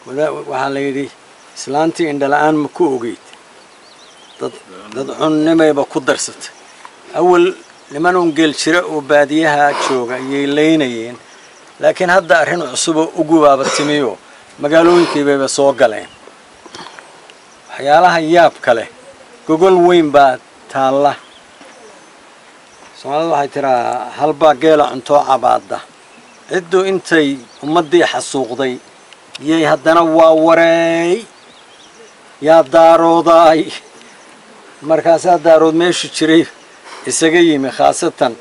Waxaa la yidhi islaantii indhala-aan ma ku ogeyd, dad cunnimayba ku darsatay. Awal niman uun geel jira oo baadiyaha jooga ayay leynayeen, laakiin hadda arrin cusuboo ugubaaba timiyo magaalooyinkiibayba soo galeen. Waxyaalaha yaab kale, gogol weyn baa taalla. Soomaalida waxay tiraa halbaa geela cuntoo cabaada. Ciddu intay ummaddii xasuuqday yay haddana waa wareey yaa daaroodaay. Markaasaa daarood meeshu jiray isaga yimi, khaasatan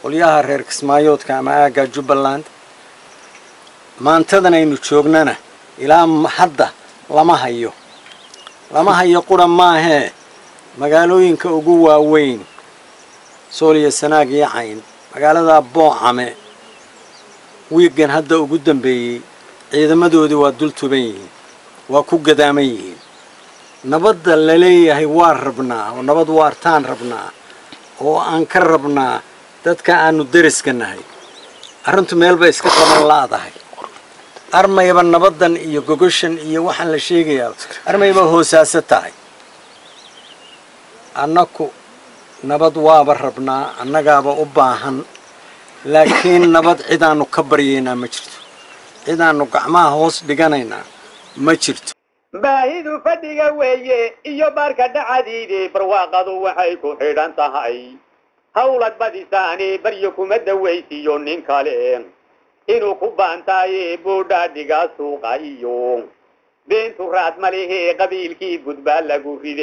qolyaha reer Kismaayoodka ama aagga Jubbaland. Maantadan aynu joognana ilaa hadda lama hayo, lama hayo qura maahee. Magaalooyinka ugu waaweyn Sool iyo Sanaag iyo Cayn, magaalada Boocame wiiggan hadda ugu dambeeyey ciidamadoodii waa dul tuban yihiin, waa ku gadaaman yihiin. Nabadda la leeyahay waa rabnaa oo nabad waartaan rabnaa oo aan ka rabnaa dadka aanu deriska nahay, arrintu meel bay iska qaban la'dahay. Armayba nabaddan iyo gogoshan iyo waxaan la sheegayaa armayba hoosaaso tahay. Annaku nabad waaba rabnaa, annagaaba u baahan, laakiin nabad cidaannu ka baryaynaa ma jirto, cidaannu gacmaha hoos dhiganaynaa ma jirto. Baahidu fadhiga weeye iyo baarka dhacadiide, barwaaqadu waxay ku xidhan tahay hawlad badisaani, baryo kuma dawaysiyo nin kale inuu ku baantaaye. Buudhaadhiga suuqa iyo beentu raad malihe, qabiilkii gudbaa lagu riday.